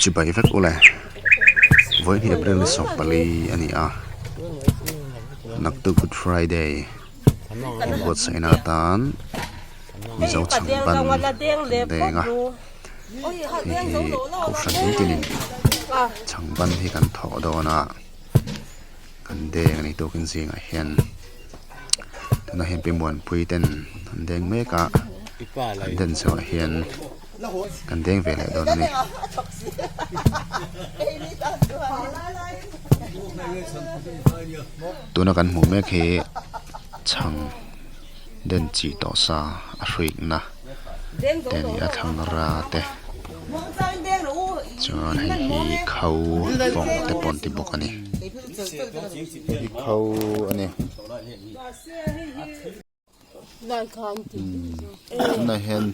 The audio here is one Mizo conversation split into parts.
Chibai vek ule vawiin April ni 14 a ni a naktuk Good Friday inbuatsaihna atan Mizo chhang ban an deng a hei hi kohhran engtin in chhang ban hi kan thawh dawn a kan deng a ni tukin zingah hian tunah hian pi Muanpui ten an deng mek a an den zawhah hian. Kan deng ve leh dawn a ni. Tuna kan hmuh mek hi chhang den chi tawh sa a hruikna te a ni a thlangra te chuan hei hi kho fawng te pawh an ti bawk a ni. Hei hi kho a ni. Tunah hian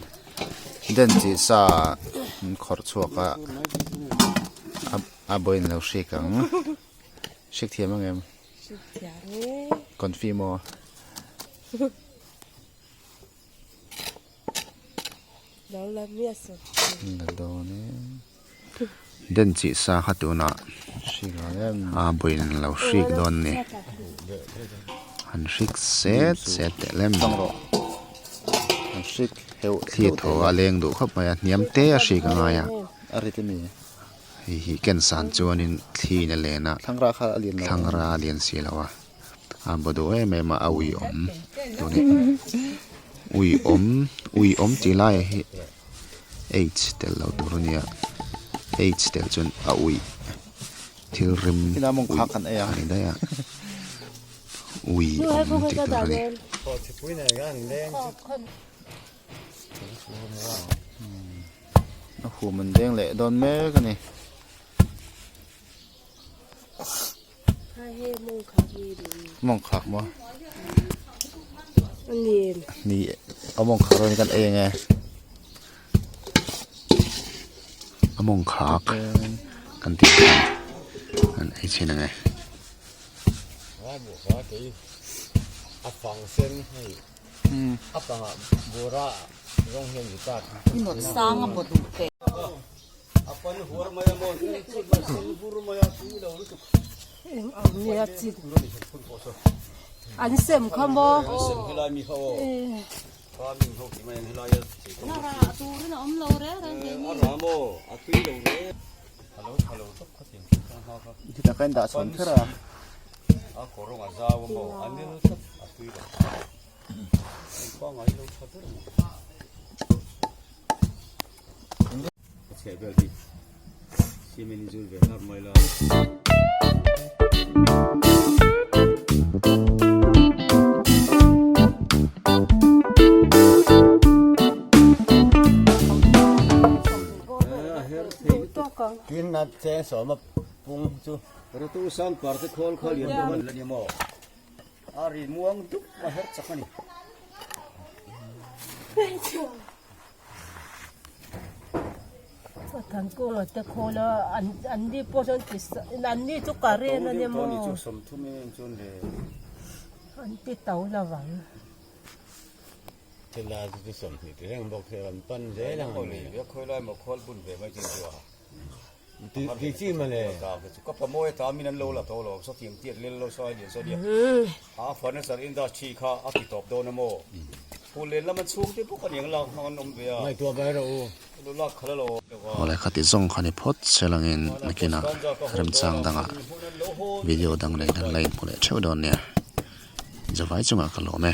den chi sa an khawrh chhuak a a bawiin a lo hrik ang hrik thiam ang em confi maw la dawn e den chi sa kha tunah a bawiin a lo hrik dawn a ni han hrik set set teh lem thli thaw a leng duh khawp mai a hniam te a hrik a ngai a hei hi ken san chuanin thli in a len a thlangra a lian si lo a a baw duh em em a a ui awm tuni ui awm ui awm tih laiah hi h tel lo tur a nia h tel chuan a uih thil rim uih a ni daih a ui awm tih tur a ni. A hum an deng leh dawn mek a ni. Mawng khak maw? Ni a mawng khak dawn kan ei ange. A mawng khak kan tih khan kan ei chhin ange. An sem kha maw? Khitah khan dah chhawn kher a. Thankung te khawl a an an ni pawh chuan ti an ni chu current a ni maw an ti to lo vang. Awle khati zawng kha ni phawt se langin nakinah remchang dangah video dang leh dang la inhmu leh theuh dawn nia. Zavai chungah ka lawm e.